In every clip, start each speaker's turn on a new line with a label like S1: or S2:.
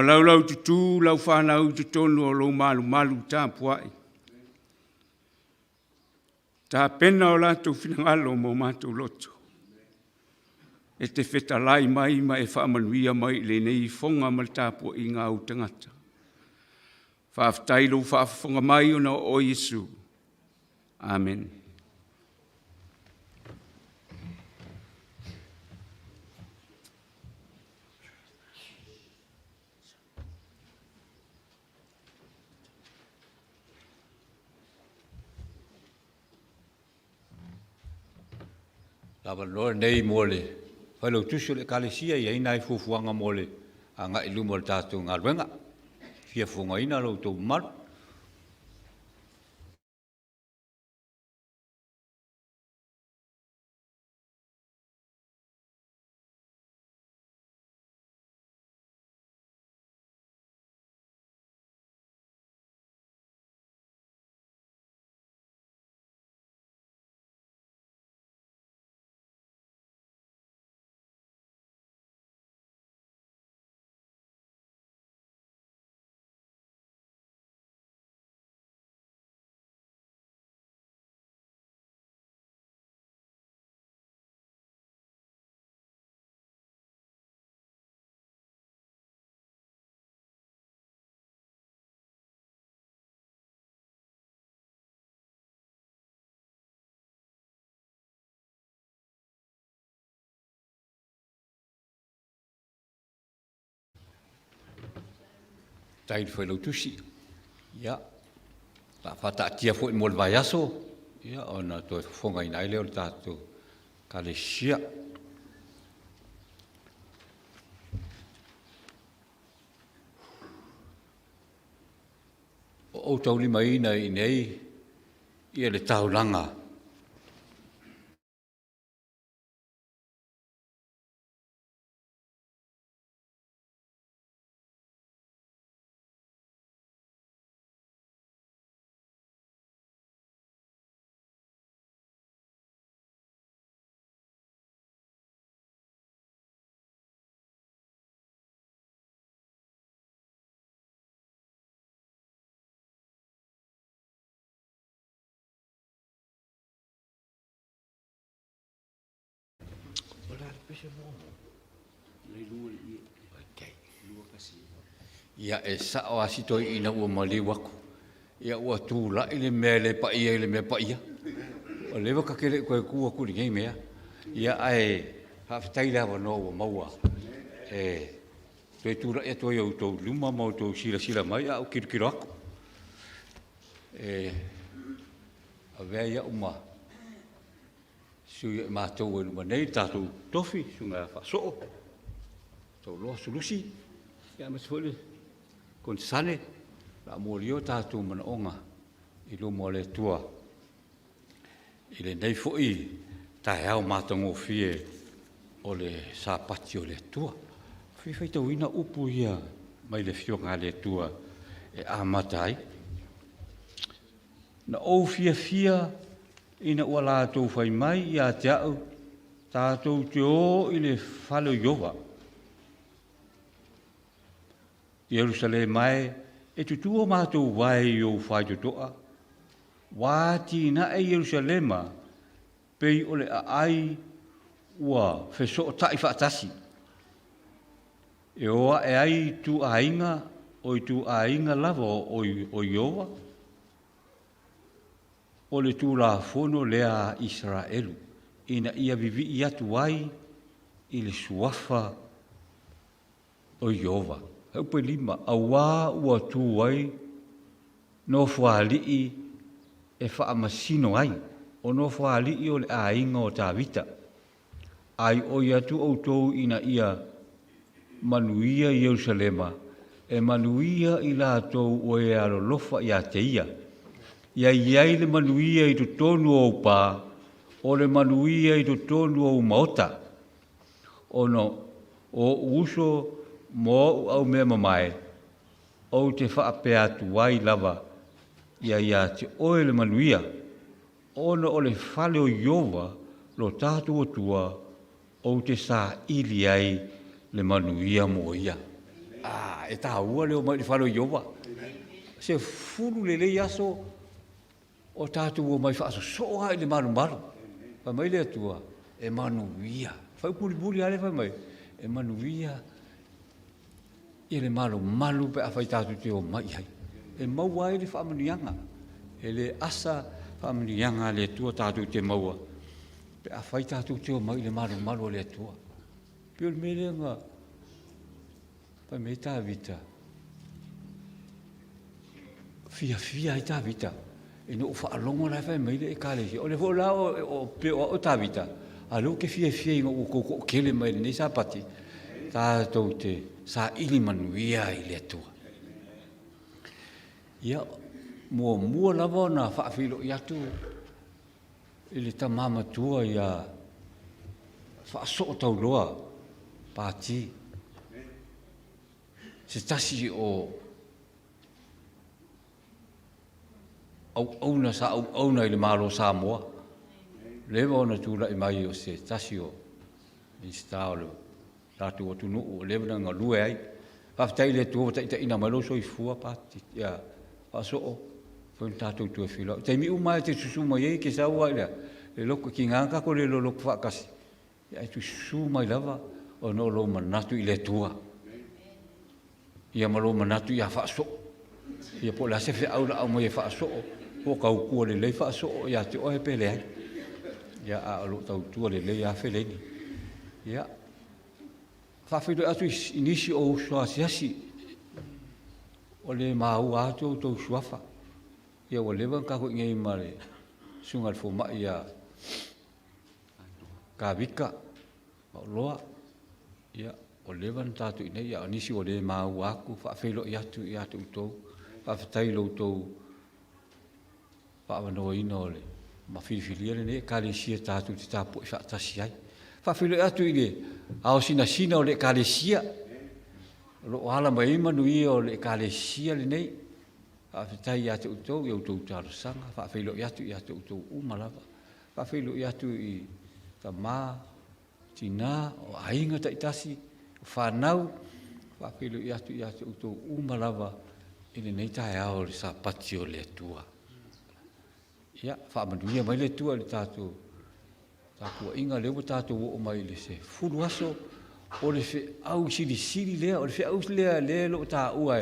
S1: laulaututu lau fanau i totonu o lou malumalu tapuai. Tapena o latou finagalo ma o matou loto, e te fetalai mai ma e faamanuia mai i lenei ifoga ma le tapuaiga a ou tagata. Faafetai i lou faafofoga mai ona o oe Iesu. Amene.
S2: Avanoa lenei mo le Failautusi o le Ekalesia e i ai nai fuafuaga mo le agai i luma o le tatou galuega. E fia fofogaina lo outou mamalu. Faafetai i le Failautusi. Ia, o le a faataatia foi mo le vaiaso ona toe fofogaina ai lea o le tatou Ekalesia. O ou taulimaina i inei le taulaga Ia, e sao lava si toeaina ua maliu atu, ia ua tulai le mea le paia i le mea paia. Ua leva ta te le i toe tu atu i lenei mea. Ia ae faafetai i le avanoa ua maua e toe tulai atu ai i outou luma ma outou silasila mai a o ou tilotilo atu. E avea ai au ma sui o i matou ua i luma nei i le tatou tofi, le Susuga ia Faasoo Taualoa Sulusi, aemaise foi le Konesale, o le a molia o tatou manaoga i luma o le Atua i lenei foi taeao matagofie o le Sapati o le Atua. E fia faitauina upu ia mai le Afioga a le Atua e amata ai. Na ou fiafia ina ua latou fai mai ia te au, tatou te o i le fale o Ieova. Ierusalema e, e tutu o matou vae i ou faitotoa, ua atinae Ierusalema pei o le aai ua fesootai faatasi, e o ae ai ituaiga o ituaiga lava o Ieova, o le Tulafono lea a Isaraelu, ina ia vivii atu ai i le suafa o Ieova. Fuaiupu 5, auā ua tu ai nofoalii e faamasino ai, o nofoalii o le aiga o Tavita. Ai oi atu outou ina ia manuia Ierusalema, e manuia i latou o e alolofa ia te ia. Ia i ai le manuia i totonu o ou pa, o le manuia i totonu o ou maota. Ona o ou uso ma ou aumeamamae, ou te faapea atu ai lava, ia ia te oe le manuia, ona o le fale o Ieova lo tatou Atua ou te saili ai le manuia mo ia. A, e taua le omai i le fale o Ieova. 10 lelei aso o tatou omai faasosoo lava i le malumalu. Fai mai le Atua, e manuia. Faaiupu mulimuli lava lea fai mai, e manuia ia le malumalu pe afai tatou te omai i ai. E maua ai le faamanuiaga. E le asa faamanuiaga a le Atua tatou te maua pe afai tatou te omai i le malumalu o le Atua. Pei o le mea lea na fai mai ai Tavita, fiafia ai Tavita ina ua faalogo la e fai mai le Ekalesia. O lea foi la o pei o au o Tavita, a o lea ou te fiafia ina ua outou toatele mai lenei Sapati, tatou te saili manuia i le Atua. Ia, muamua lava ona faafeiloai atu i le tama matua ia Faasootauloa Pati, se tasi o auauna sa auauna i le Malo o Samoa, leva ona tulai mai o se tasi o Minisita o le tatou atunuu ua leva ona galue ai. Faafetai i le Atua ua taitaiina mai lou soifua Pati, ia Faasoo, foi na tatou toe feiloai. O taimi uma lava e te susu mai ai, e te sau lava i le lotu, e tiga ona tatou le lolotu faatasi, ae e te susu mai lava ona o lou manatu i le Atua. Ia ma lou manatu ia Faasoo. Ia po o le a se feau o le a aumai e Faasoo, po o tautua lelei Faasoo ia te oe pe leai. Ia, a o lo o tautua lelei lava Feleni. Ia, faafeiloai atu i nisi o uso asiasi, ua le maua atu outou suafa. Ia ua leva ona tatou i inei ma le susuga i le fomai ia Kavika Pauloa. Ia, ua leva ona tatou i inei, a o nisi ua le maua atu, faafeiloai atu ia te outou. Faafetai i lo outou faaavanoaina o le ma filifilia lenei Ekalesia tatou te tapuai faatasi ai. Faafeiloai atu i le ao sinasina o le Ekalesia, o lo o ala mai ai manuia o le Ekalesia lenei. Faafetai ia te outou i a outou talosaga, faafeiloai atu ia te outou uma lava. Faafeiloai atu i tama, tina, o aiga taitasi, o fanau, faafeiloai atu ia te outou uma lava i lenei taeao o le Sapati o le Atua. Ia, faamanuia mai le Atua i le tatou tapuaiga, lea ua tatou oo mai i le 10 aso o le feau silisili lea, o le feau lea lea o lo o taua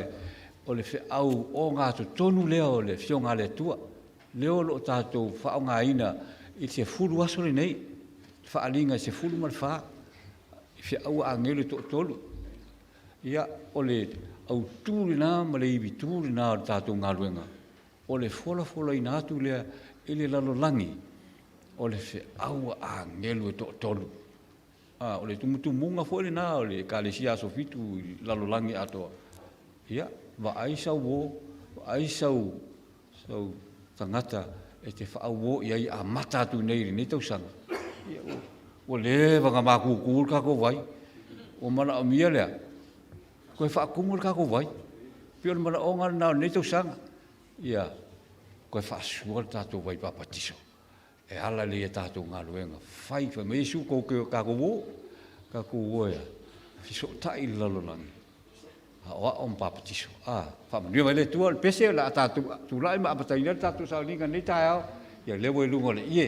S2: o le feau ogatotonu lea o le Afioga a le Atua, lea o lo o tatou faaaogaina i le 10 aso lenei, le faaaliga e 14, i feau a agelu e toatolu. Ia, o le autu lena ma le ivitu lena o le tatou galuega, o le folafolaina atu lea i le lalolagi o le feau a agelu e toatolu. A, o le tumutumuga foi lena o le Ekalesia Aso Fitu i le lalolagi atoa. Ia, vaai sau uo, vaai sau tagata e te faauo i ai e amata atu nei i lenei tausaga. Ia, ua leva ona matutu le tatou vai. Ua manaomia le a? Toe faatumu le tatou vai. Pei o le manaoga lena o lenei tausaga. Ia toe faasua le tatou vai papatiso e ala lea i a tatou galuega fai. Fai mai Iesu, tou te tatou o, tatou o e fesootai i le lalolagi, aoao ma papatiso. A, faamanuia mai le Atua. O le pese o le a tatou tulai ma amataina ai le tatou sauniga i lenei taeao, ia lea ua i luga o le ie.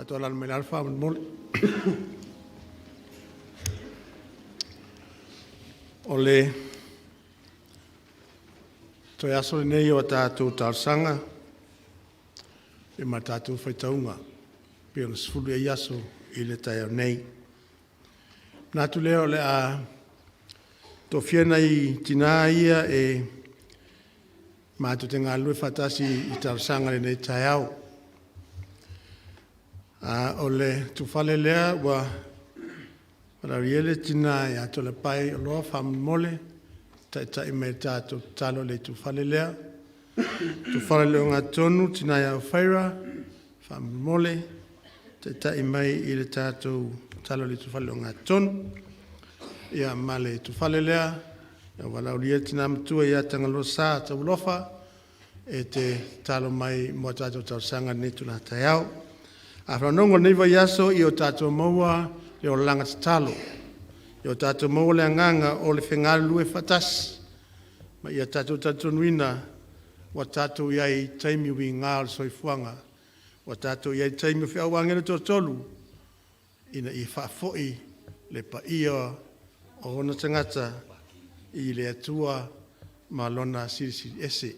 S3: Tatou alaala mai lalo faamolemole. O le toe aso lenei o a tatou talosaga ma tatou faitauga pei ona 10 ai aso i le taeao nei. Ona manatu lea o le a tofia nai tina ia e matou te galulue faatasi i talosaga i lenei taeao. O le tulafale lea ua valaaulia le tina ia Toalepai Oloa faamolemole, taitai mai i le tatou tatalo i le itufale lea. Tulafale i le ogatotonu le tina ia Hofaira, faamolemole taitai mai i le tatou tatalo i le itufale o le ogatotonu. Ia ma le itufale lea, ua valaaulia le tina matua ia Tagaloasa Taualofa e te tatalo mai mo a tatou talosaga i lenei itula taeao. A faanogo i lenei vaiaso, ia o tatou maua le olaga tatalo, ia o tatou maua le agaga o le galulue faatasi, ma ia tatou talitonuina ua tatou i ai i taimi uiga o le soifuaga, ua tatou i ai i taimi o feau a agelo e toatolu ina ia faafoi le paia o ona tagata i le Atua ma Lona Silisili Ese.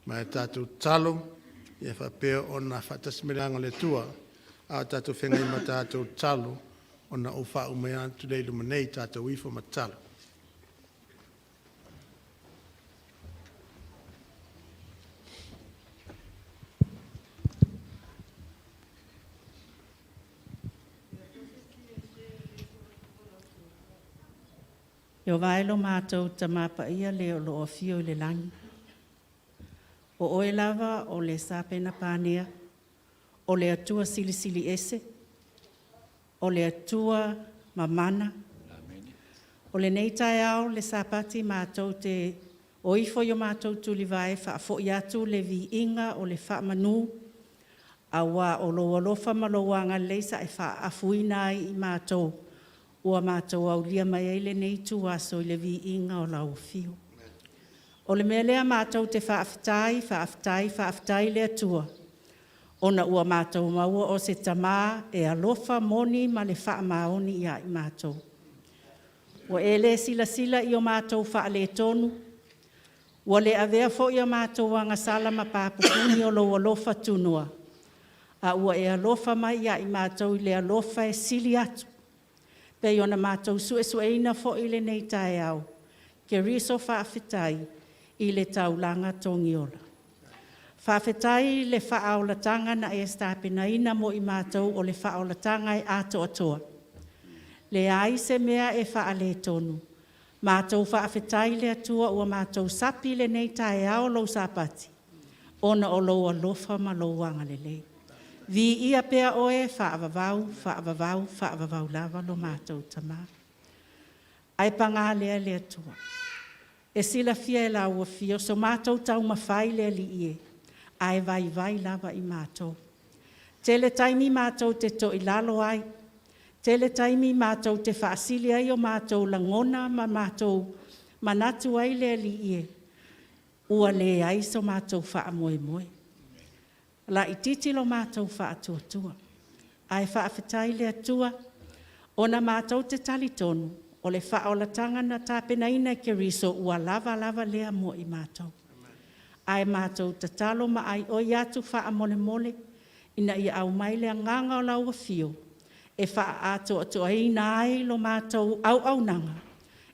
S3: Ma e tatou tatalo ia faapea ona faatasi mai le Agaga o le Atua a o tatou feagai ma tatou tatalo ona ou faauma atu lea i luma nei, tatou ifo ma tatalo.
S4: Ieova e lo matou Tama Paia le o lo o afio i le lagi, o Oe lava o le sapenapanea, o le Atua Silisili Ese, o le Atua Mamana. O lenei taeao le Sapati matou te o ifo i o matou tulivae e faafoi atu le viiga o le faamanu, aua o Lou alofa ma Lou agalelei sa e faaafuina ai i matou ua matou aulia mai ai lenei ituaso i le viiga o Lau Afio. O le mea lea matou te faafetai, faafetai, faafetai i le Atua, ona ua matou maua o se Tama e alofa moni ma le faamaoni ia i matou. Ua e le silasila i o matou faaletonu, ua le avea foi a matou agasala ma pa pupuni o Lou alofa tunoa, a ua e alofa mai ia i matou i le alofa e sili atu, pei ona matou suesueina foi i lenei taeao, Keriso faafetai i le taulaga togiola. Faafetai i le faaolataga na e tapenaina mo i matou o le faaolataga e atoatoa. Leai se mea e faaletonu. Matou faafetai i le Atua ua matou sapi i lenei taeao lou Sapati, ona o lou alofa ma lou agalelei. Viia pea oe faavavau, faavavau, faavavau lava lo matou Tama. Ae paga lea le Atua, e silafia e lau Afio so matou taumafai le Alii e, ae vaivai lava i matou. Tele taimi matou te toilalo ai, tele taimi matou te faasili ai o matou lagona ma matou manatu ai le Alii e, ua leai so matou faamoemoe. Laitiiti lo matou faatuatua, ae faafetai i le Atua, ona matou te talitonu o le faaolataga na tapenaina e Keriso ua lava lava lea mo i matou. Ae matou tatalo ma aioi atu faamolemole ina ia aumai le agaga o lau Afio e faaatoatoaina ai lo matou auaunaga,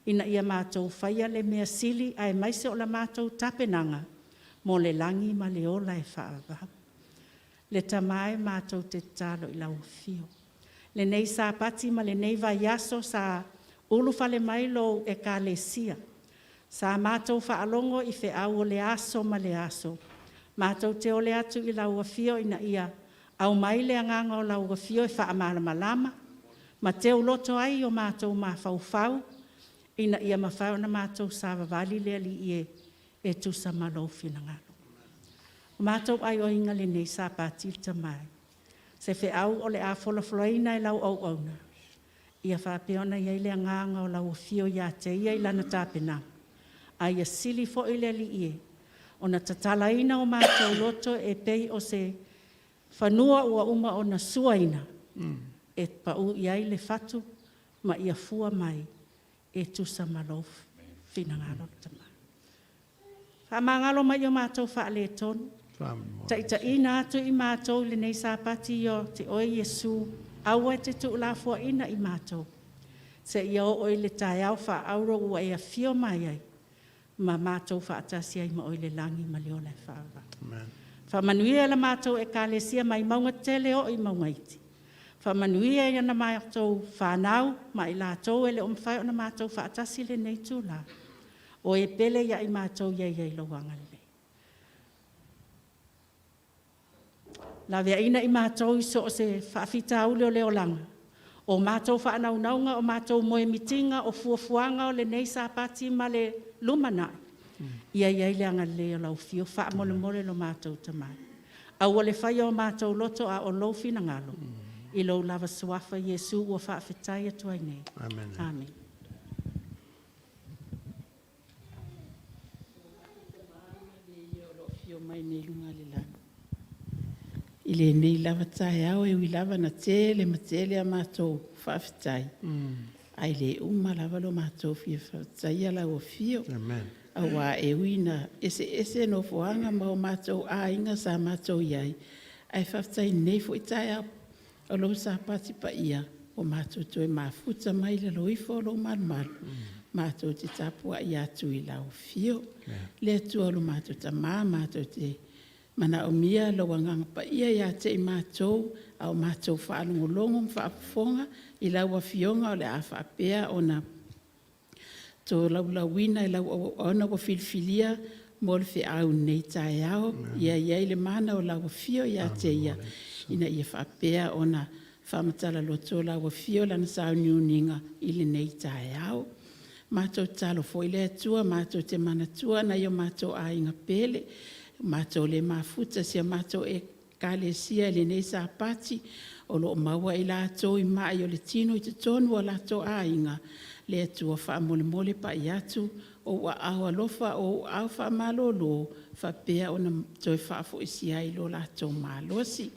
S4: ina ia matou faia le mea sili aemaise o le matou tapenaga mo le lagi ma le ola e faavavau. Le Tama e, matou te tatalo i lau Afio. Lenei Sapati ma lenei vaiaso sa ulufale mai lou Ekalesia, sa matou faalogo i feau o le aso ma le aso, matou te ole atu i lau Afio ina ia aumai le agaga o lau Afio e faamalamalama ma teuloto ai o matou mafaufau, ina ia mafai ona matou savavali le Alii e, e tusa ma lou finagalo. O matou aioaiga lenei Sapati le Tama e, se feau o le a folafolaina e lau auauna, ia faapea ona i ai le agaga o lau Afio ia te ia i lana tapenaga, a ia sili foi le Alii e, ona tatalaina o matou loto e pei o se Fanua ua uma ona suaina e paū i ai le fatu ma ia fua mai e tusa ma lou finagalo le Tama. Faamagalo mai i o matou faaletonu, taitaiina atu i matou i lenei Sapati ia te oe Iesu, aua e te tuulafoaiina i matou, seia oo i le taeao faaauro ua e afio mai ai, ma matou faatasi ai ma oe i le lagi ma le ola e faavavau. Faamanuia i la matou Ekalesia mai mauga tele oo i mauga iti. Faamanuia i ana matou fanau ma i latou e le o mafai ona matou faatasi i lenei itula. O e pele ia i matou ia i ai i lou agalelei. Laveaina i matou i so o se faafitauli o le olaga, o matou faanaunauga, o matou moemitiga, o fuafuaga o lenei Sapati ma le lumanai, ia i ai le agalelei o lau afio, faamolemole lo matou Tama. Aua le faia o matou loto a o lou finagalo, i lou lava suafa Iesu ua faafetai atu ai nei.
S3: Amen.
S4: Amen.
S5: Afio mai nei i luga o le lagi. I lenei lava taeao e ui lava na tele ma tele a matou faafetai, ae le uma lava lo matou fia faafetaia lau afio.
S3: Amen.
S5: Aua e ui na eseese nofoaga ma o matou aiga sa matou i ai, ae faafetai i lenei foi taeao o lou Sapati paia ua matou toe mafuta mai i lalo ifo o lou malumalu, matou te tapuai atu i lau afio. Le Atua o lo matou Tama, matou te manaomia lou Agaga Paia ia te i matou a o matou faalogologo ma faafofoga i lau Afioga o le a faapea ona tolaulauina e lau auauna ua filifilia mo le feau i lenei taeao. Ia i ai le mana o lau Afio ia te ia ina ia faapea ona faamatala loto lau Afio i lana sauniuniga i lenei taeao. Matou tatalo foi le Atua, matou te manatua nai o matou aiga pele, matou le mafuta i si a matou Ekalesia i lenei Sapati, o lo o maua i latou i mai o le tino i totonu o latou aiga. Le Atua, faamolemole pai atu ou aao alofa, o ou aao faamalolo faapea ona toe faafoisia ai lo latou malosi.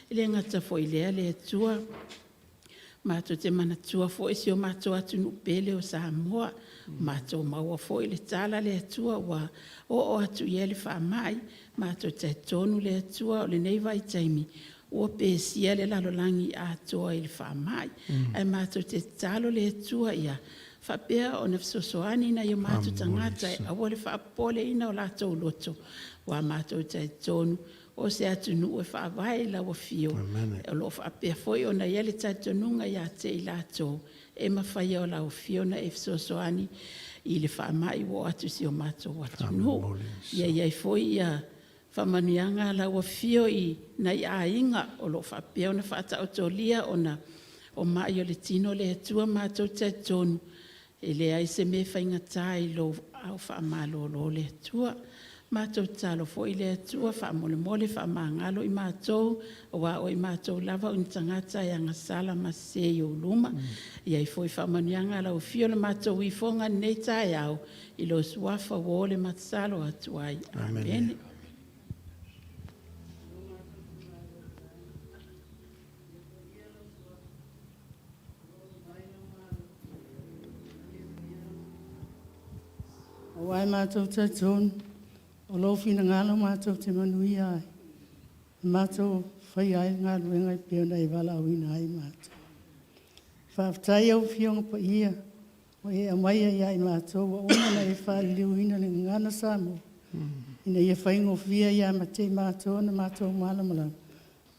S5: E le gata foi i lea le Atua, matou te manatua foi si o matou atunuu pele o Samoa, ua matou maua foi le tala le Atua ua oo atu i ai le faamai. Matou te talitonu le Atua o lenei vaitaimi ua pesia le lalolagi atoa i le faamai. Ae matou te tatalo le Atua ia faapea ona fesoasoani i nai o matou tagata e aua le faapopoleina o latou loto, aua matou te talitonu o se atunuu e faavae i lau Afio, o lo o faapea foi ona i ai le talitonuga ia te i latou, e mafai e lau Afio ona e fesoasoani i le faamai ua oo atu i si o matou atunuu. Ia i ai foi faamanuiaga a lau Afio i nai aiga o lo o faapea ona faataotolia ona o mai o le tino le Atua. Matou te talitonu e leai se mea e faigata i lou Aao faamalolo le Atua. Matou tatalo foi le Atua, faamolemole faamagalo i matou, aua o i matou lava o ni tagata e agasala ma sese i ou luma. E i ai foi faamanuiaga a lau Afio i le matou ifoga i lenei taeao, i lou Suafa ua o le matasalo atu ai. Amene.
S6: Aua e matou te talitonu o lou finagalo matou te manuia ai, e matou faia ai le galuega e pei ona e valaauina ai matou. Faafetai i au Afioga Paia ua e aumaia ia i matou ua uma ona e faaliliuina le Gagana Samoa ina ia faigofie ia te i matou ona matou malamalama,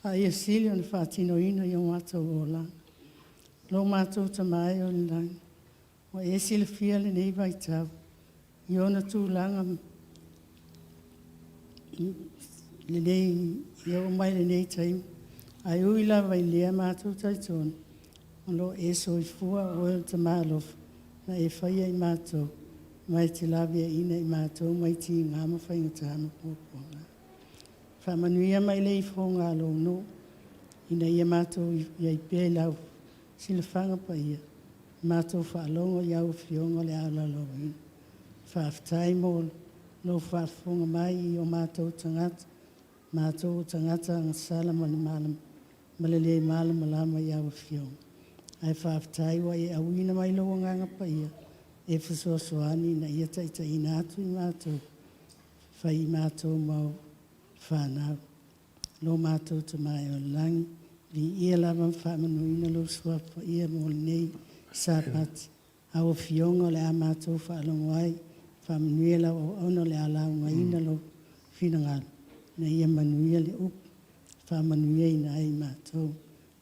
S6: a ia sili ona faatinoina i o matou olaga. Lo matou Tama e o i le lagi, ua e silafia lenei vaitau i ona tulaga lelei e oo mai lenei taimi, ae ui lava i lea matou talitonu o lo o e soifua, o oe o le Tama alofa na e faia i matou, ma e te laveaiina i matou mai tiga ma faigata ma puapuaga. Faamanuia mai le ifoga a lou nuu, ina ia matou i ai pea i lau silafaga paia, matou faalogo i au afioga o le a laulauina. Faafetai mo lou faafofoga mai i o matou tagata. Matou o tagata agasala ma le malama ma le lē malamalama i au Afioga. Ae faafetai ua e auina mai lou Agaga Paia e fesoasoani ina ia taitaiina atu i matou, fai i matou ma au fanau. Lo matou Tama e o i le lagi, viia lava ma faamanuina lou Suafa Paia mo lenei Sapati. Au Afioga o le a matou faalogo ai, faamanuia lau auauna o le a laugaina lou finagalo, ina ia manuia le upu, faamanuiaina ai matou.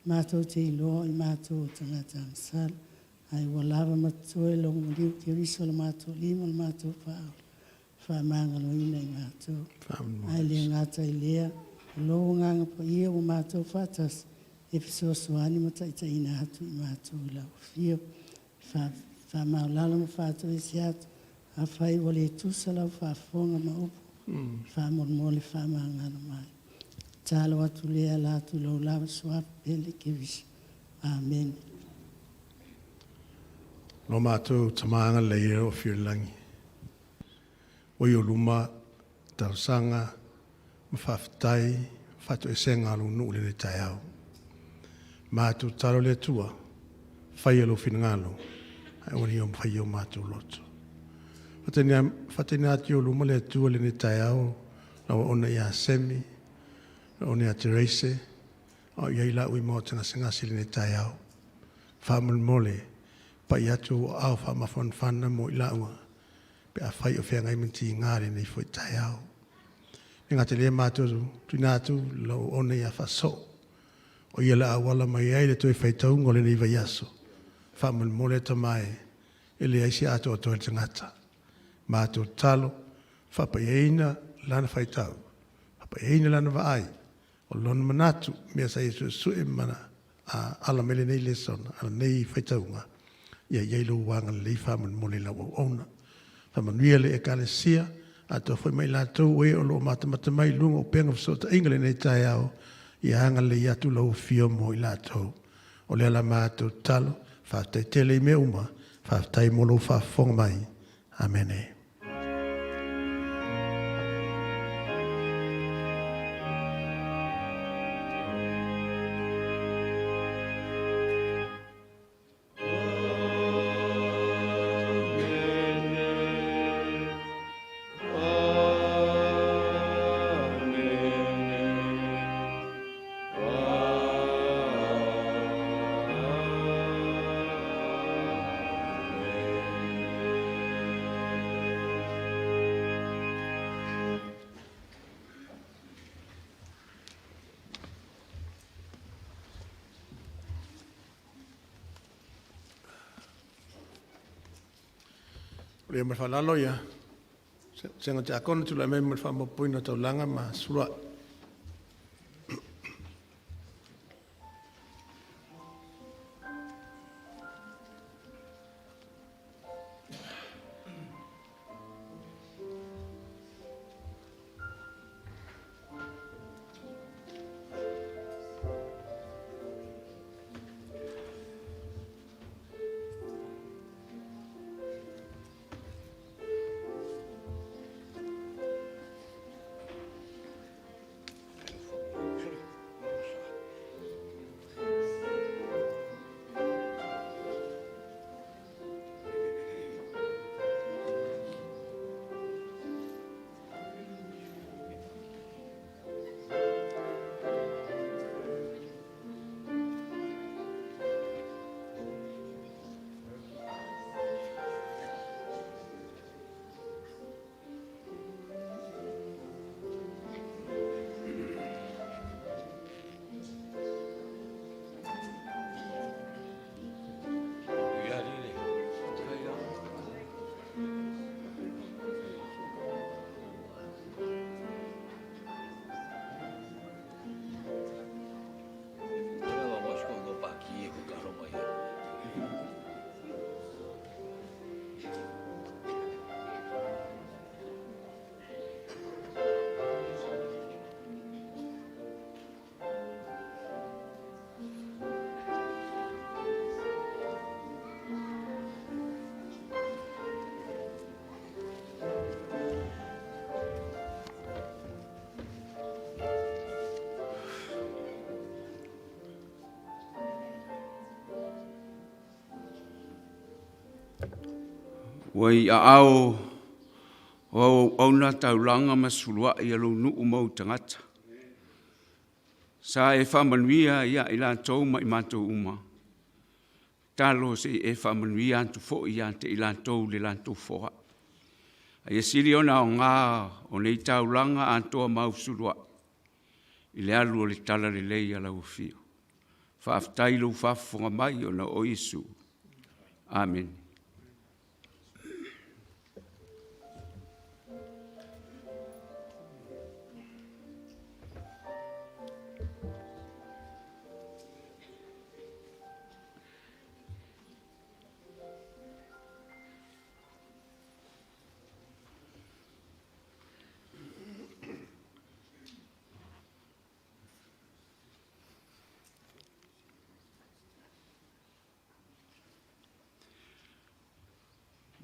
S6: Matou te iloa o i matou o tagata agasala, ae ua lava ma totoe lou maliu Keriso i lo matou lima ma lo matou faaola, faamagaloina i matou. Ae le gata i lea, o lou Agaga Paia ua matou faatasi, e fesoasoani ma taitaiina atu i matou i lau afio. Faamaualalo ma faatoese atu, afai ua le tusa lau faafofoga ma upu, faamolemole faamagalo mai. Tatalo atu lea ala atu i lou lava Suafa pele Keriso. Amene.
S3: Lo matou Tama agalelei e o afio i le lagi, ua i ou luma talosaga ma faafetai faatoesega a lou nuu i lenei taeao. Matou tatalo i le Atua, faia lou finagalo, ae aua ne i faia o matou loto. Faataina atu i ou luma le Atua i lenei taeao, lau auauna ia Semi, lau auauna ia Terace, a o i ai lau i maota gasegase i lenei taeao. Faamolemole, pai atu ou aao faamafanafana mo i laua, pe afai o feagai ma ni tiga i lenei foi taeao. E le gata i lea matou tuuina atu lau auauna ia Faasoo, o ia o le a auala mai ai le toe faitauga o lenei vaiaso. Faamolemole Tama e, e leai se atoatoa i le tagata. Matou tatalo, faapaiaina lana faitau, faapaiaina lana vaai, o lona manatu, mea sa ia suesue ma ala mai lenei lesona, lenei faitauga, ia i ai lou agalelei faamolemole i lau auauna. Faamanuia le Ekalesia, atoa foi ma i latou o e o lo o matamata mai i luga o upega o fesootaiga i lenei taeao, ia agalelei atu lau afio mo i latou. O lea la matou tatalo, faafetai tele i mea uma, faafetai mo lou faafofoga mai. Amene. O le ma le faaaloalo ia susuga i le Tiakono tulai mai mo le faamaopoopoina o taulaga ma suluai.
S1: Ua i aao o au auauna taulaga ma suluai a lou nuu ma ou tagata. Sa e faamanuia ia i latou ma i matou uma. Talo se i e faamanuia atu foi ia te i latou le latou foai. A ia sili ona aoga o nei taulaga atoa ma au suluai i le alu o le tala lelei a lau afio. Faafetai i lou faafofoga mai ona o Iesu. Amene.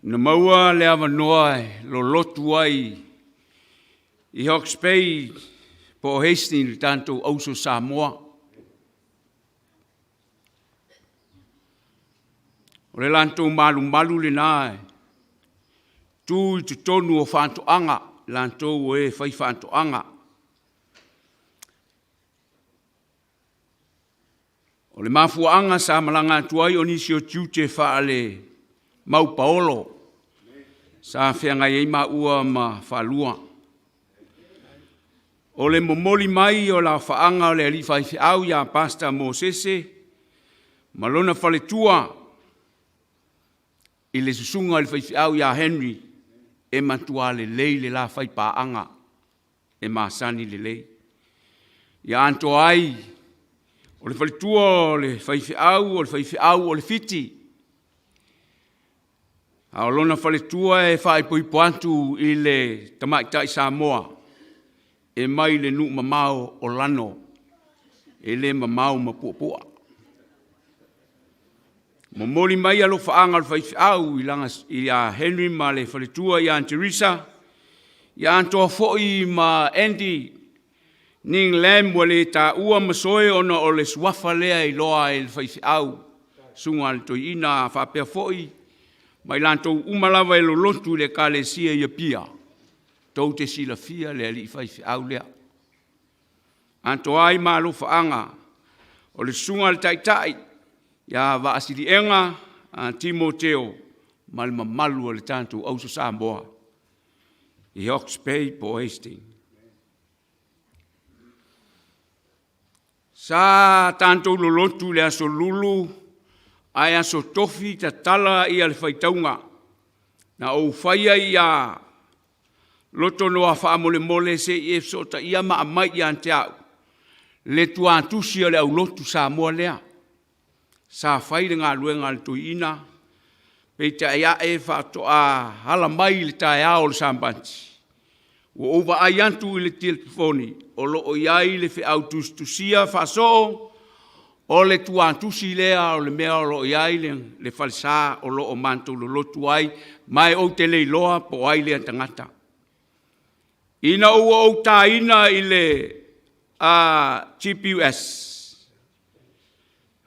S1: Na maua le avanoa e lolotu ai i Hawke's Bay po o Hastings le tatou auso Samoa. O le latou malumalu lena e tu i totonu o faatoaga, latou o e fai faatoaga. O le mafuaaga sa malaga atu ai o nisi o tiute faale maupaolo sa feagai ai maua ma Falua. O le momoli mai o le faaga o le alii faifeau ia Pastor Mosese ma lona faletua i le susuga i le faifeau ia Henry, e matua lelei le la faipaaga e masani lelei. Ia atoa ai, o le faletua o le faifeau o le faifeau o le Fiti, a o lona faletua e faaipoipo atu i le tamaitai Samoa e mai le nuu mamao o Lano, e le mamao ma Puapua. Momoli mai alofaaga o le faifeau ia Henry ma le faletua ia Teresa, ia atoa foi ma Andy Ning Lam ua le taua ma soe ona o le suafa lea e iloa ai e le faifeau, susuga a le toeaina faapea foi ma i latou uma lava e lolotu i le ekalesia i Apia, tou te silafia le alii faifeau lea. Atoa ai ma alofaaga o le susuga a le taitai ia Vaasiliega Timoteo ma le mamalu o le tatou Auso Samoa i Hawke's Bay po o Hastings. Sa tatou lolotu i le Aso Lulu ae Aso Tofi tatala ia le faitauga. Na ou faia ia Lotonoa faamolemole se i e fesootaia ma aumai ia te au le tuatusi o le aulotu Samoa lea. Sa fai le galuega a le toeaina, peitai ane faatoa ala mai i le taeao o le Sapati, ua ou vaai atu i le telefoni o lo o i ai le feau tusitusia faasoo o le tuatusi lea o le mea o lo o i ai le falesa o lo o matou lolotu ai, ma ou te le iloa po o ai lea tagata. Ina ua ou taina i le GPS,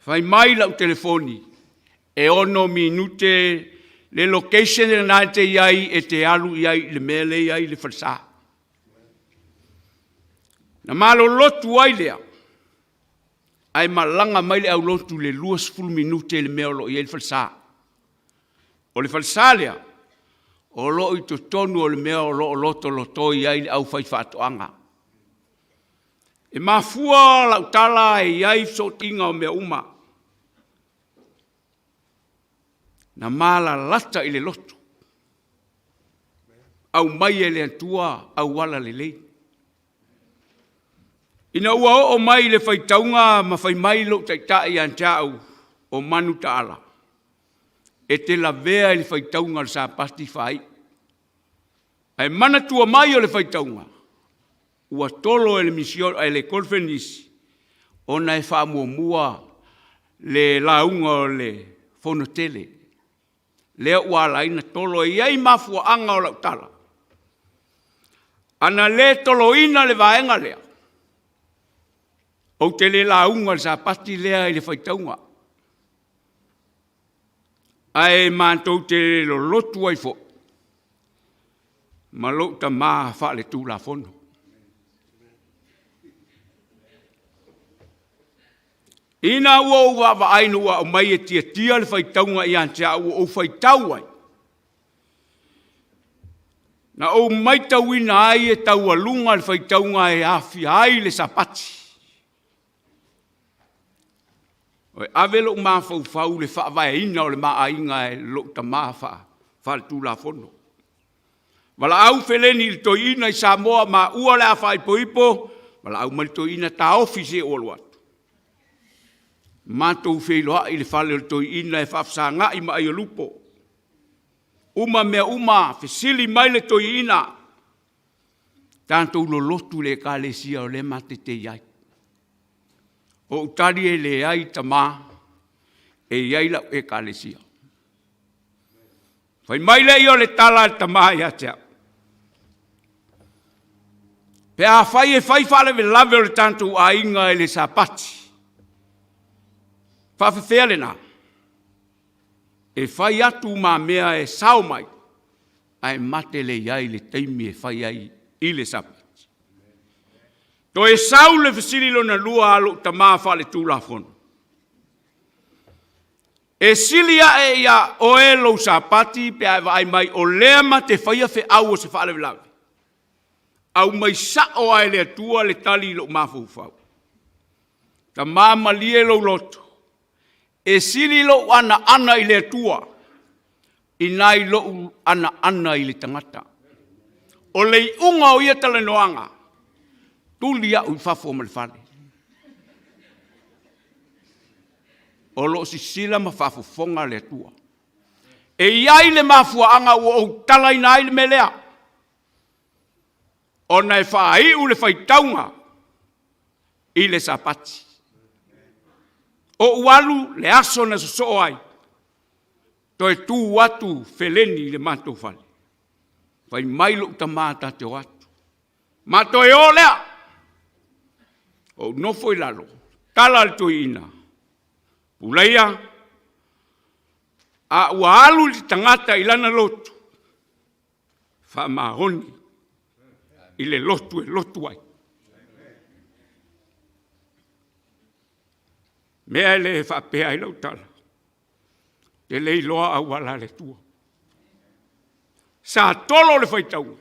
S1: fai mai lau telefoni, e 6 minute le location lena e te i ai e te alu i ai i le mea lea e i ai le falesa. Na malolotu ai lea, ae malaga mai le aulotu i le 20 minute i le mea o lo o i ai le falesa. O le falesa lea, o lo o i totonu o le mea o lo o lotolotoi ai le aufaifaatoaga. E mafua lau tala e i ai fesootaiga o mea uma. Na malalata i le loto, aumai e le Atua auala lelei. Ina ua oo mai i le faitauga ma fai mai lou taitai ia te au o Manutaala, e te lavea i le faitauga o le Sapati faaiu. Ae manatua mai o le faitauga, ua tolo e le misio, e le conference ona e faamuamua le lauga o le fono tele. Lea ua ala ai ona tolo. E i ai mafuaaga o lau tala, ana le toloina le vaega lea, ou te le lauga i le Sapati lea i le faitauga. Ae matou te le lolotu ai foi ma lou tama faaletulafono. Ina ua ou vaavaai ina ua aumai e tiatia le faitauga ia te au ua ou faitau ai, na ou matauina ai e taualuga le faitauga e aafia ai le Sapati. E ave lou mafaufau i le faavaeina o le ma aiga e lou tama faaletulafono. Valaau feleni i le toeaina i Samoa, maua o le a faaipoipo, valaau mai le toeaina, taofi se i ou alu atu. Matou feiloai i le fale o le toeaina e faafesagai ma aiolupo. Uma mea uma, fesili mai le toeaina, tatou lolotu i le ekalesia o lea matou te i ai. Ou tali e leai tama, e i ai lau ekalesia. Fai mai lea o le tala a le tama ia te au, pe afai e fai faalavelave o le tatou aiga i le Sapati, faafefea lena? E fai atu ma mea e sao mai, ae mate le i ai i le taimi e fai ai i le Sapati. Toe sau le fesili lona lua a lou tama faaletulafono, e sili ae ia oe lou Sapati pe a e vaai mai o lea ma te faia feau o se faalavelave? Aumai sao lava e le Atua le tali i lou mafaufau. Tama malie lou loto, e sili lou anaana i le Atua i nai lou anaana i le tagata. O le iuga o ia talanoaga, tuli au i fafo ma le fale. O lo o sisila ma faafofoga le Atua. E i ai le mafuaaga ua ou talaina ai le mea lea, ona e faaiu le faitauga i le Sapati. Ou alu le aso na sosoo ai, toe tu atu feleni i le matou fale. Fai mai lou tama ta te o atu. Ma toe o lea. Ou nofo i lalo, tala le toeaina, Pulaia, a ua alu le tagata i lana lotu, faamaoni i le lotu e lotu ai. Mea e le faapea ai lau tala, e le iloa auala a le Atua. Sa tolo le faitauga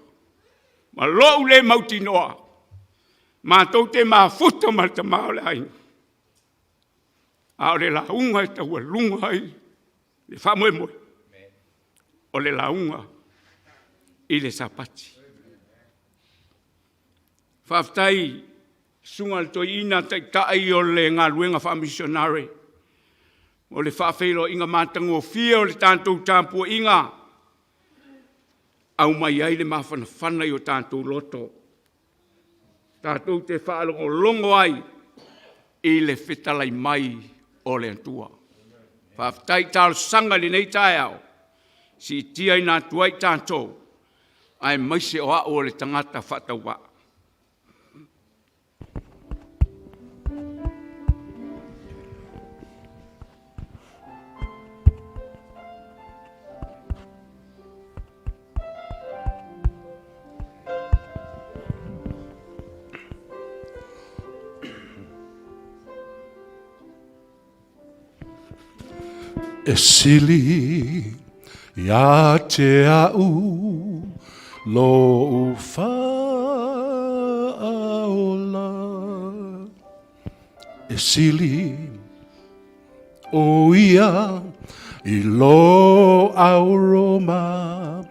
S1: ma lou le mautinoa, matou te mafuta ma le tama o le aiga, a o le lauga e taualuga ai le faamoemoe, o le lauga i le Sapati. Faafetai susuga i le toeaina taitai o le galuega faamisionare o le faafeiloaiga matagofie o le tatou tapuaiga, aumai ai le mafanafana i o tatou loto, tatou te faalogologo ai i le fetalai mai o le Atua. Faafetai talosaga i lenei taeao, siitia ina atu ai tatou, aemaise o au o le tagata faatauvaa.
S7: E sili ia te au lou faaola, E sili o ia i lo auroma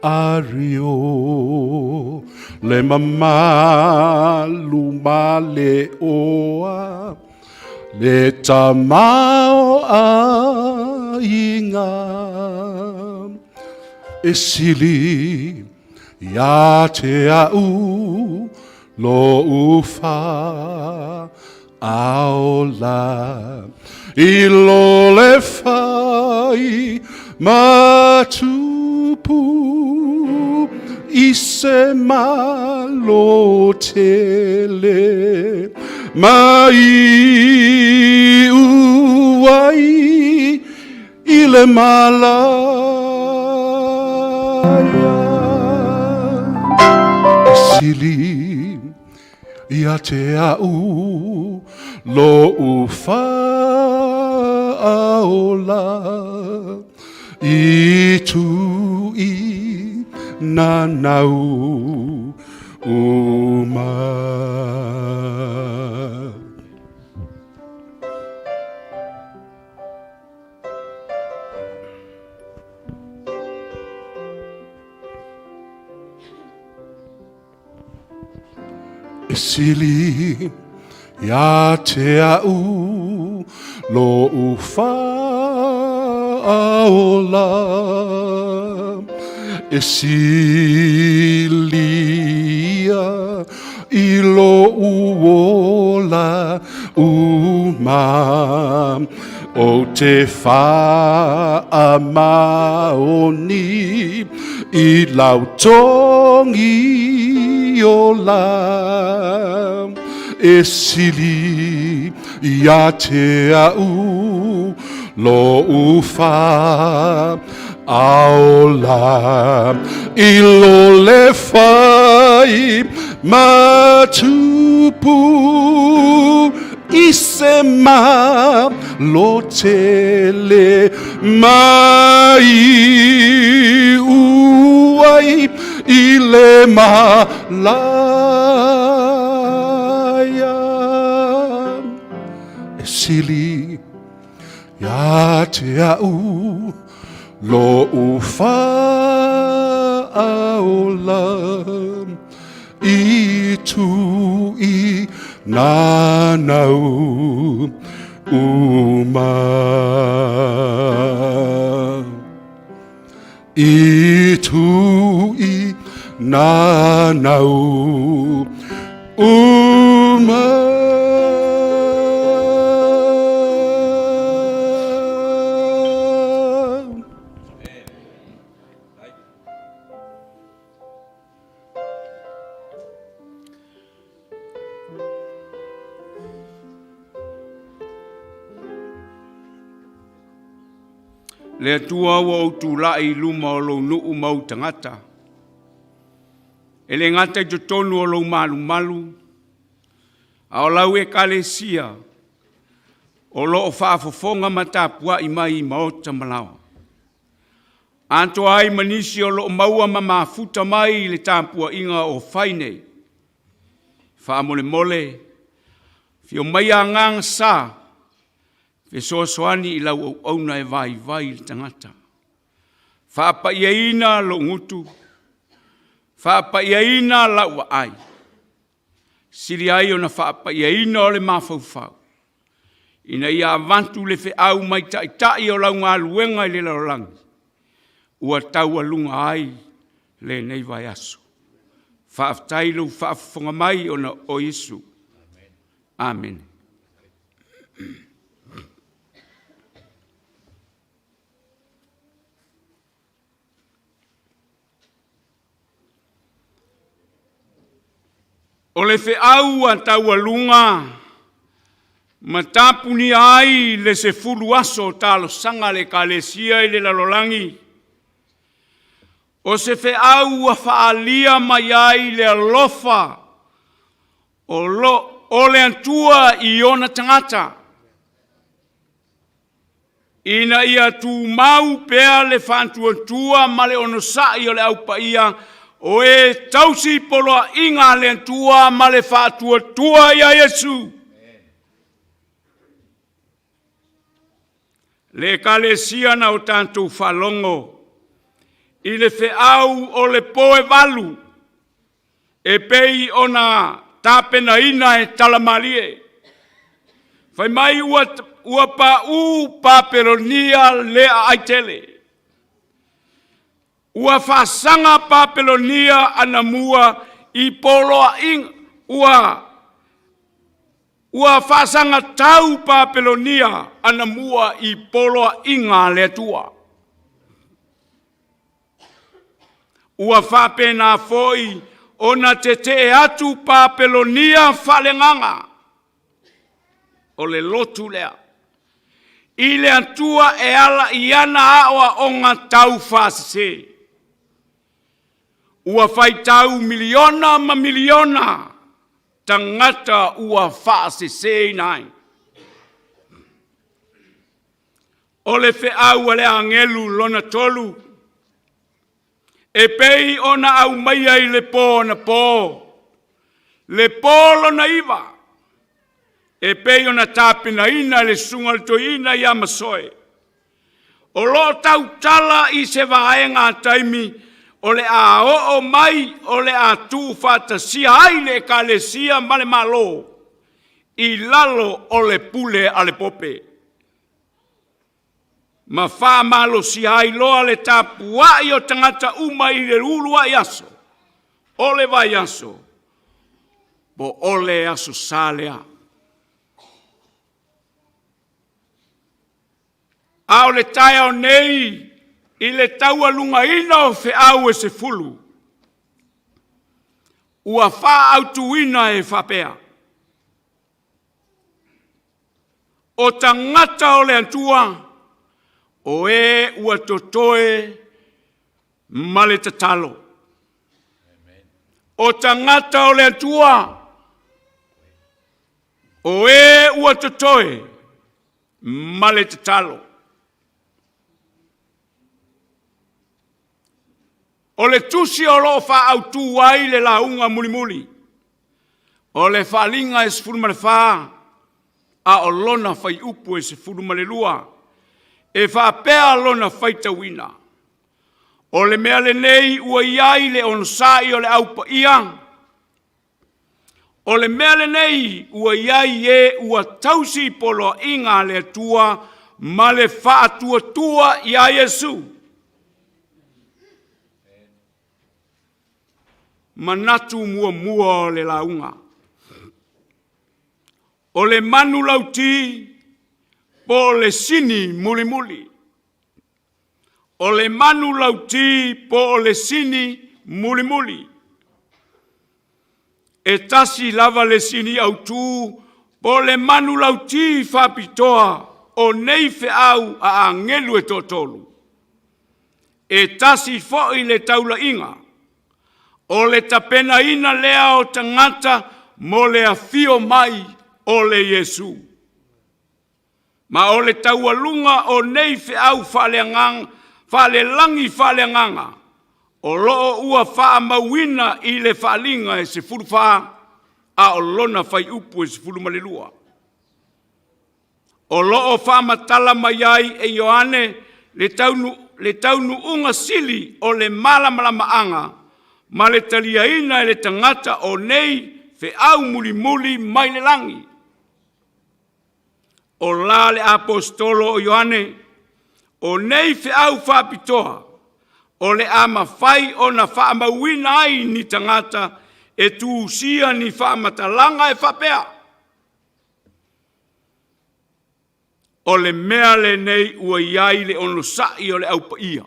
S7: ario, Le mamalu ma le oa, Le tamaoaiga e sili ia te au lou faaola i lo le fai matupu i se malo tele ma iu ai i i le malaia. E sili ia te au lo'u faaola i tui nanau uma. E sili ia te au lo'u faaola, e sili ia i lo'u ola uma. Ou te faamaoni i lau togi ola, e sili ia te au lo'u faaola i lo le fai matupu i se malo tele mai uai i le malaia. E sili ia te au lo'u faaola i tui nanau uma. I tui nanau uma.
S1: Le Atua ua ou tulai i luma o lou nuu ma ou tagata. E le gata i totonu o lou malumalu, a o lau ekalesia o lo o faafofoga ma tapuai mai i maota ma laoa. Atoa ai ma nisi o lo o maua ma mafuta mai i le tapuaiga o fai nei. Faamolemole, fio mai agaga sa, fesoasoani i lau auauna e vaivai le tagata. Faapaiaina lou gutu, faapaiaina lau vaai, sili ai ona faapaiaina o le mafaufau, ina ia avatu le feau mai taitai o lau galuega i le lalolagi, ua taualuga ai lenei vaiaso. Faafetai i lou faafofoga mai ona o Iesu. Amene. O le feau a taualuga ma tapunia ai le 10 aso talosaga a le Ekalesia i le lalolagi, o se feau ua faaalia mai ai le alofa o, lo, o le Atua i ona tagata, ina ia tumau pea le faatuatua ma le onosai o le Au Paia o e tausi poloaiga a le Atua ma le faatuatua ia Iesu. Le Ekalesia na o tatou faalogo i le feau o le po e valu e pei ona tapenaina e talamalie. Fai mai ua, ua paū Papelonia le aai tele. Ua faasaga Papelonia anamua i poloaiga, ua, ua faasaga tau Papelonia anamua i poloaiga a le Atua. Ua faapena foi ona tetee atu Papelonia faaleagaga. O le lotu lea. i le Atua e ala i ana aoaoga tau faasese. Ua faitau miliona ma miliona tagata ua faaseseina ai. O le feau a le agelu lona tolu, e pei ona aumaia i le po anapo, le po lona iva, e pei ona tapenaina e le susuga i le toeaina ia Masoe. O lo o tautala i se vaega taimi o le a oo mai o le a tuufaatasia ai le Ekalesia ma le Malo i lalo o le pule a le Pope, ma faamalosia ai loa le tapuai o tagata uma i le uluai aso o le vaiaso po o le Aso Sa lea. A o le taeao nei i le taualugaina o feau e 10, ua faaautuina e faapea, O tagata o le Atua, o e ua totoe ma le tatalo. O tagata o le Atua, o e ua totoe ma le tatalo. O le tusi o lo o faaautu ai le lauga mulimuli, o le faaaliga e 14, a o lona fuaiupu e 12, e faapea lona faitauina, O le mea lenei ua i ai le onosai o le Au Paia, o le mea lenei ua i ai e ua tausi poloaiga a le Atua ma le faatuatua iā Iesu. Manatu muamua o le lauga. O le manulauti po o le sini mulimuli. O le manulauti po o le sini mulimuli. E tasi lava le sini autu po o le manulauti faapitoa o nei feau a agelu e toatolu. E tasi foi le taulaiga, o le tapenaina lea o tagata mo le afio mai o le Iesu. Ma o le taualuga o nei feau faaleagaga, faalelagi faaleagaga, o lo o ua faamauina i le faaaliga e 14, a o lona fuaiupu e 12. O lo o faamatala mai ai e Ioane le le taunuuga sili o le malamalamaaga ma le taliaina e le tagata o nei feau mulimuli mai le lagi. O la le aposetolo o Ioane, o nei feau faapitoa, o le a mafai ona faamauina ai ni tagata e tusia ni faamatalaga e faapea, O le mea lenei ua i ai le onosai o le Au Paia.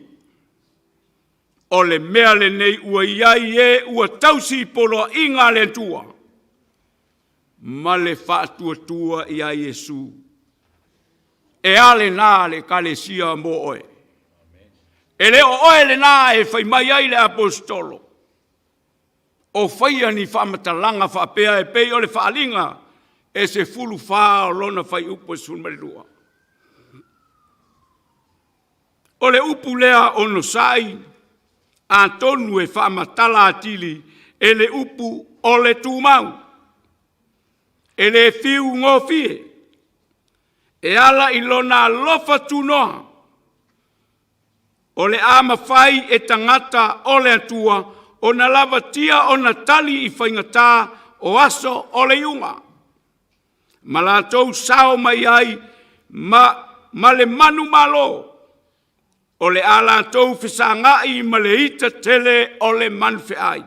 S1: O le mea lenei ua i ai e ua tausi poloaiga a le Atua ma le faatuatua iā Iesu. E a lena le Ekalesia mo oe? E le o oe lena e fai mai ai le aposetolo, o faia ni faamatalaga faapea e pei o le faaaliga e 14 o lona fuaiupu e 12. O le upu lea onosai, atonu e faamatala atili e le upu o le tumau. E le fiu gofie, e ala i lona alofa tunoa, o le a mafai e tagata o le Atua ona lavatia ona tali i faigata o aso o le iuga, ma latou sao mai ai ma le manumalo, o le a latou fesagai ma le ita tele o le manufeai,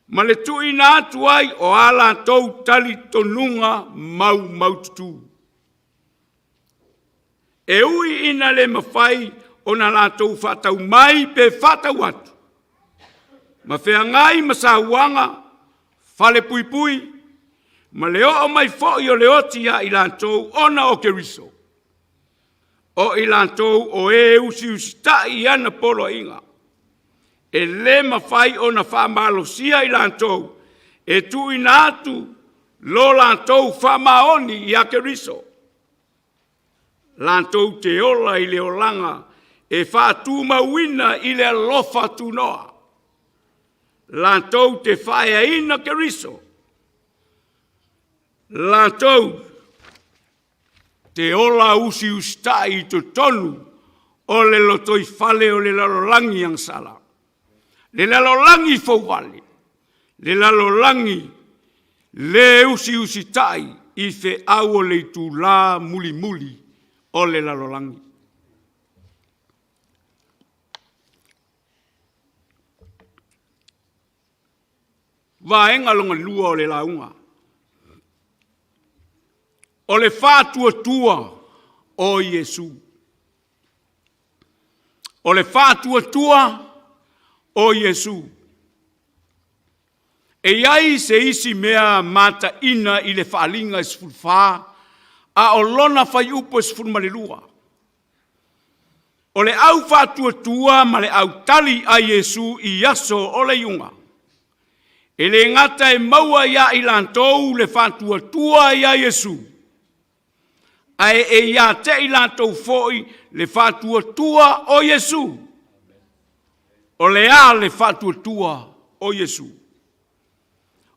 S1: ma le tuuina atu ai o a latou talitonuga maumaututu. E ui ina le mafai ona latou faatau mai pe faatau atu, ma feagai ma sauaga, falepuipui, ma le oo mai foi o le oti ia i latou ona o Keriso. O i latou o e usiusitai i ana poloaiga, e lē mafai ona faamalosia i latou e tuuina atu lo latou faamaoni ia Keriso, latou te ola i le olaga e faatumauina i le alofa tunoa, latou te faaeaina Keriso, latou te ola usiusitai i totonu o le lotoifale o le lalolagi agasala, le lalolagi fouvale, le lalolagi le usiusitai i feau o le itulā mulimuli o le lalolagi. Vaega lona lua o le lauga, o le faatuatua o Iesu. O le faatuatua o Iesu. E i ai se isi mea mataina i le Faaaliga e 14, a o lona fuaiupu e 12. O le au faatuatua ma le autali a Iesu i aso o le iuga, e le gata e maua ia i latou le faatuatua ia Iesu, ae e ia te i latou foi le faatuatua o Iesu. O le a le faatuatua o Iesu?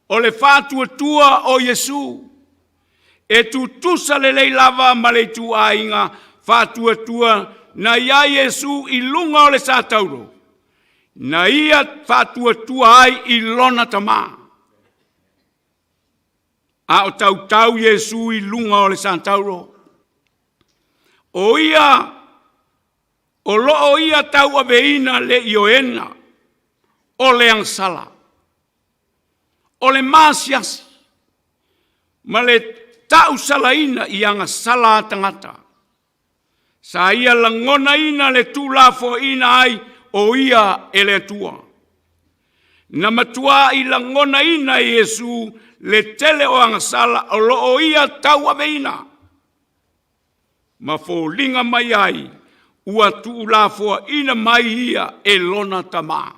S1: O le faatuatua o Iesu e tutusa lelei lava ma le ituaiga faatuatua na i ai Iesu i luga o le satauro, na ia faatuatua ai i lona Tama. A o tautau Iesu i luga o le satauro, o ia o lo o ia tauaveina le ioena o le agasala, o le maasiasi ma le tausalaina i agasala a tagata. Sa ia lagonaina le tuulafoaiina ai o ia e le Atua. Na matuai lagonaina e Iesu le tele o agasala o lo o ia tauaveina, ma foliga mai ai ua tuulafoaiina mai ia e lona Tama.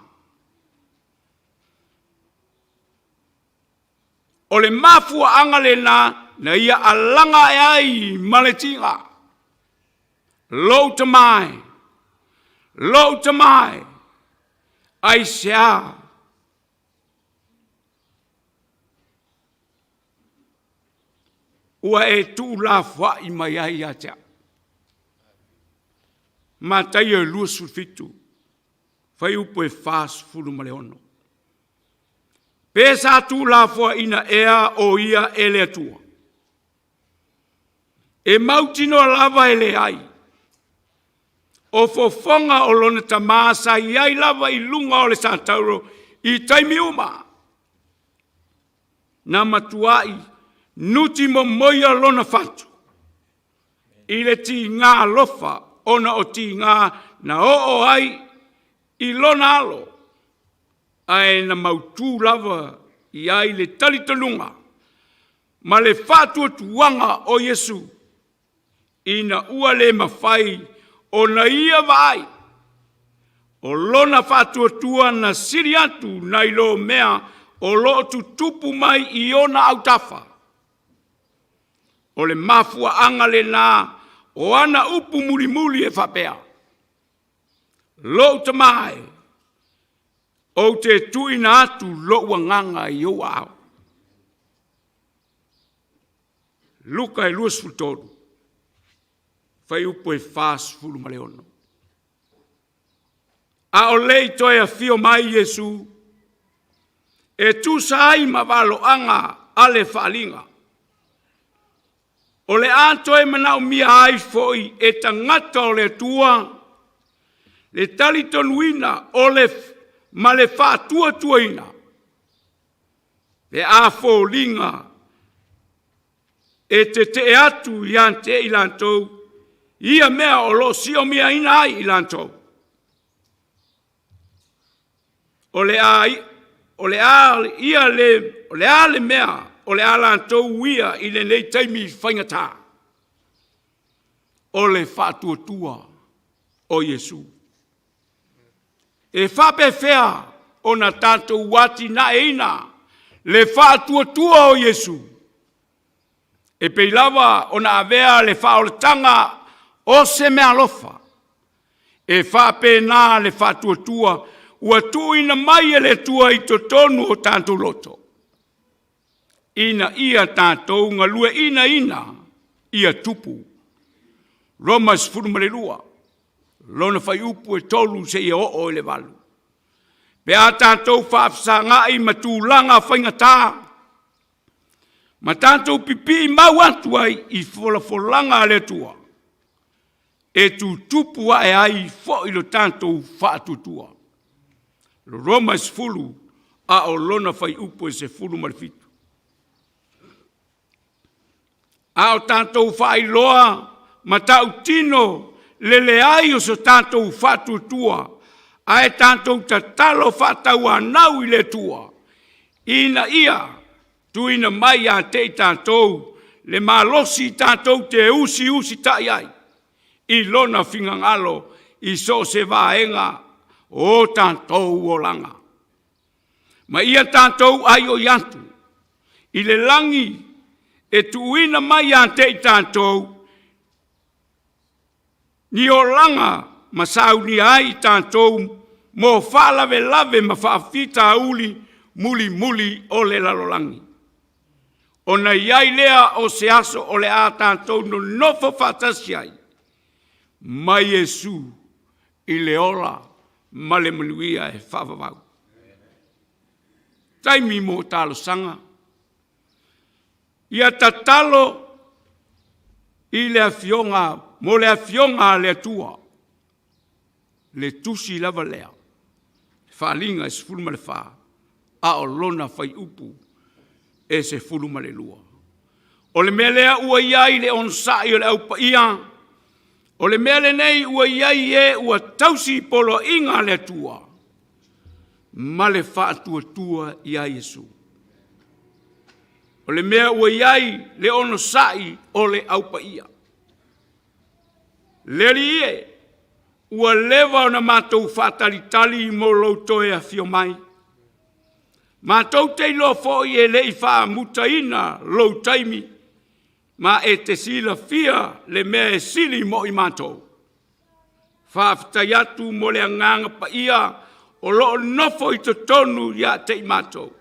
S1: O le mafuaaga lena na ia alaga ae ai ma le tiga. Lou tama e, lou tama e, aisea ua e tuulafoai mai ai ia te au? Mataio 27, fuaiupu e 46. Pe sa tuulafoaiina ea o ia e le Atua? E mautinoa lava e leai. O fofoga o lona tama sa i ai lava i luga o le satauro i taimi uma. Na matuai nuti momoia lona fatu i le tiga alofa ona o tiga na oo ai i lona alo, ae na mautu lava i ai le talitonuga ma le faatuatuaga o Iesu ina ua le mafai ona ia vaai o lona faatuatua na sili atu nai lo mea o lo o tutupu mai i ona autafa. O le mafuaaga lena o ana upu mulimuli e faapea, Lou tama e, ou te tuuina atu lou agaga i ou aao. Luka e 23, fuaiupu e 46. A o le i toe afio mai Iesu, e tusa ai ma valoaga a le faaaliga, o le a toe manaomia ai foi e tagata o le Atua le talitonuina o le ma le faatuatuaina pe a foliga e tetee atu ia te i latou ia mea o lo o siomiaina ai i latou. O le a, o le a ia le, o le a le mea o le a latou uia i lenei taimi faigata? O le faatuatua o Iesu. E faapefea ona tatou atinaeina le faatuatua o Iesu? E pei lava ona avea le faaolataga o se meaalofa, e faapena le faatuatua ua tuuina mai e le Atua i totonu o tatou loto, ina ia tatou galueaiina ia tupu. Roma 12, lona fuaiupu e 3 seia oo i le 8. Pe a tatou faafesagai ma tulaga faigata, ma tatou pipii mau atu ai i folafolaga a le Atua, e tutupu ae ai foi lo tatou faatuatua. Roma 10 a o lona fuaiupu e 17. A o tatou faailoa matautino le leai o so tatou faatuatua, ae tatou tatalo faatauanau i le Atua, ina ia tuuina mai ia te i tatou le malosi tatou te usiusitai ai i Lona finagalo i so o se vaega o tatou olaga. Ma ia tatou aioi atu i le lagi e tuuina mai ia te i tatou ni olaga ma saunia ai i tatou mo faalavelave ma faafitauli mulimuli o le lalolagi. Ona i ai lea o se aso o le a tatou nonofo faatasi ai ma Iesu i le ola ma le manuia e faavavau. Taimi mo talosaga. Ia tatalo i le afioga mo le afioga a le Atua. Le tusi lava lea, Faaaliga e 14, a o lona fuaiupu e 12. O le mea lea ua i ai le onosai o le Au Paia, o le mea lenei ua i ai e ua tausi i poloaiga a le Atua ma le faatuatua iā Iesu. O le mea ua i ai le onosai o le Au Paia. Le Alii e, ua leva ona matou faatalitali mo lou toe afio mai. Matou te iloa foi e le i faamutaina lou taimi, ma e te silafia le mea e sili mo i matou. Faafetai atu mo le Agaga Paia o lo o nofo i totonu ia te i matou.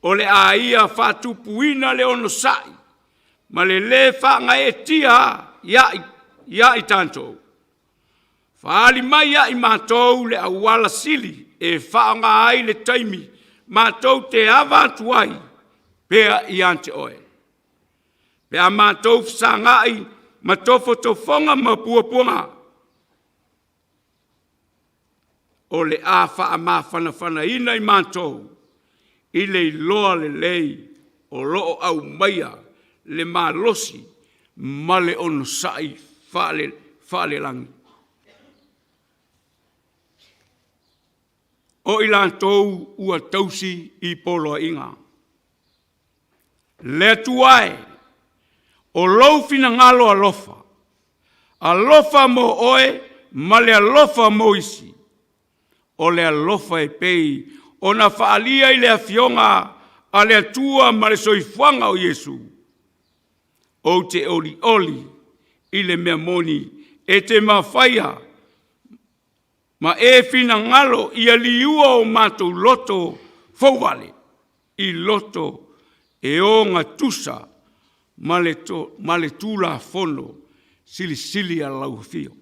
S1: O le a ia faatupuina le onosai ma le lē faagaeetia ia i tatou. Faaali mai ia i matou le auala sili e faaaoga ai le taimi matou te ava atu ai pea ia te oe. Pe a matou fesagai ma tofotofoga ma puapuaga, o le a faamafanafanaina i matou i le iloa lelei o lo o aumaia le malosi ma le onosai faalelagi. O i latou ua tausi i poloaiga. Le Atua e, o lou finagalo alofa, alofa mo oe ma le alofa mo isi. O le alofa e pei ona faaalia i le Afioga a le Atua ma le soifuaga o Iesu. Ou te olioli i le mea moni e te mafaia ma e finagalo ia liua o matou loto fouvale i loto e ogatusa ma le, to, ma le Tulafono silisili a lau afio.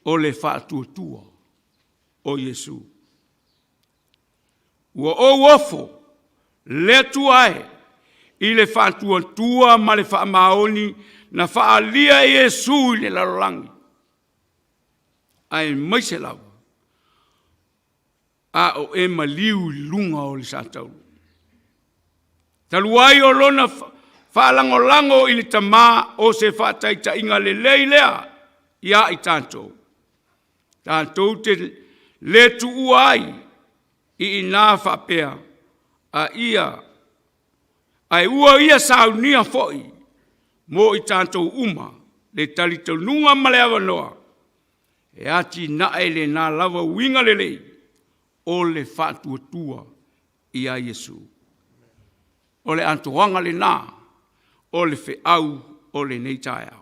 S1: O le faatuatua o Iesu. Ua ou ofo le Atua e i le faatuatua ma le faamaoni na faaalia e Iesu i le lalolagi, aemaise lava a o e maliu i luga o le satauro. Talu ai o lona faalagolago i le Tama o se faataitaiga lelei lea iā i tatou, tatou te le tuua ai i inā faapea a ia. Ae ua ia saunia foi mo i tatou uma le talitonuga ma le avanoa e atinae lena lava uiga lelei o le faatuatua ia Iesu. O le atoaga lena o le feau o lenei taeao.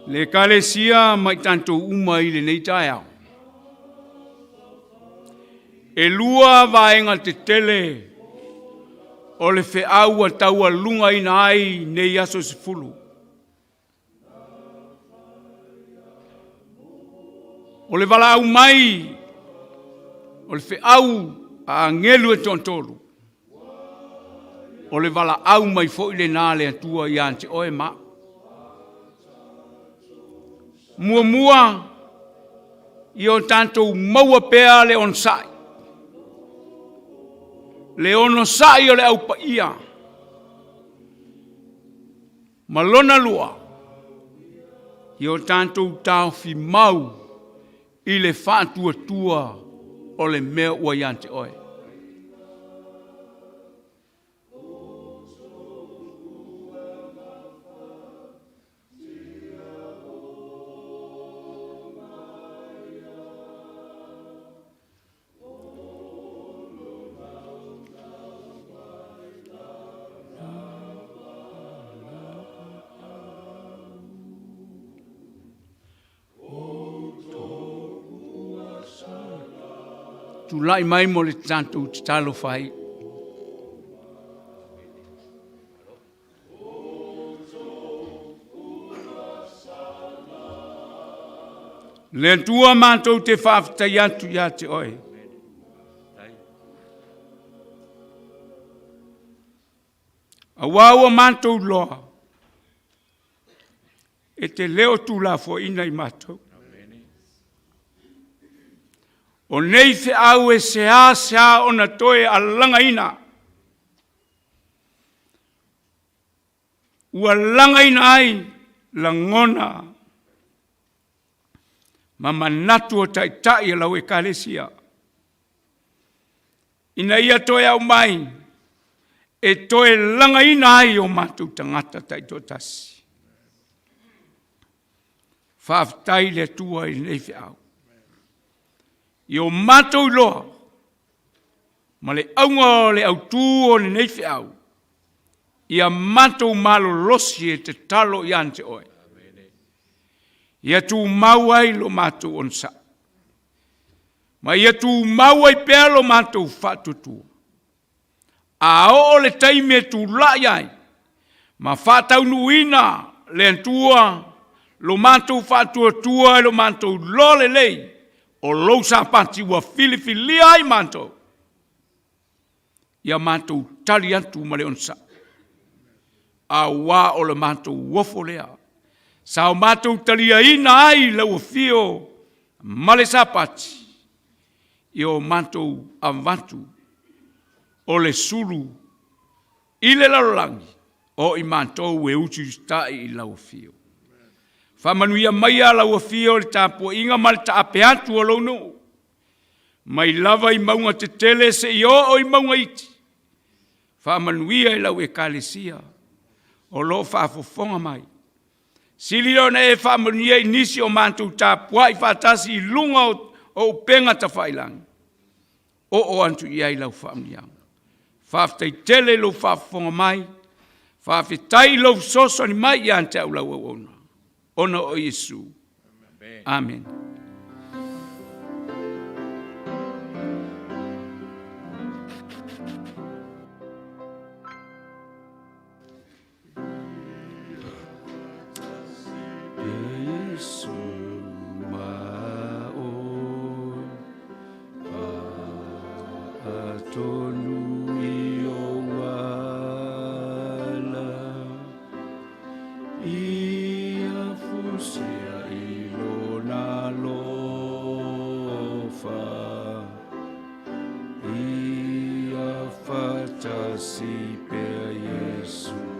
S1: Le Ekalesia ma i tatou uma i lenei taeao. E lua vaega tetele o le feau ua taualugaina ai nei aso 10. O le valaau mai o le feau a agelu e toatolu, o le valaau mai foi lena a le Atua ia te oe ma au. Muamua, ia o tatou maua pea le onosai, le onosai o le au paia, Ma lona lua, ia o tatou taofi mau i le faatuatua o le mea ua ia te oe. Tulai mai mo le tatou tatalo fai. Le Atua matou te faafetai atu ia te oe. Aua ua matou loa, e te le o tulafoaina i matou. O nei feau e seasea ona toe alagaina ua lagaina ai lagona ma manatu o taitai o lau ekalesia ina ia toe aumai e toe lagaina ai o matou tagata taitoatasi. Faafetai le Atua i lenei feau. I o matou iloa ma le auga o le autu o lenei feau. Ia matou malolosi e tatalo ia te oe. Ia tumau ai lo matou onosai. Ma ia tumau ai pea lo matou faatuatua. A oo le taimi e tulai ai ma faataunuuina le Atua lo matou faatuatua i lo matou iloa lelei o lou Sapati ua filifilia ai matou, ia matou tali atu ma le onosai, auā o le matou ofo lea sa o matou taliaina ai lau afio ma le Sapati, ia o matou avatu o le sulu i le lalolagi o i matou e utiuta'i i lau afio. Faamanuia maia lau afio i le tapuaiga ma le taape atu o lou nuu, mai lava i mauga tetele seia oo i mauga iti. Faamanuia i lau Ekalesia o lo o faafofoga mai. Sili ona e faamanuia i nisi o matou tapuai faatasi i luga o upega tafailagi, oo atu i ai lau faamanuiaga. Faafetai tele i lou faafofoga mai, faafetai i lou fesoasoani mai ia te au lau auauna, ona o Iesu. Amene. Ia fatasi pea Iesu.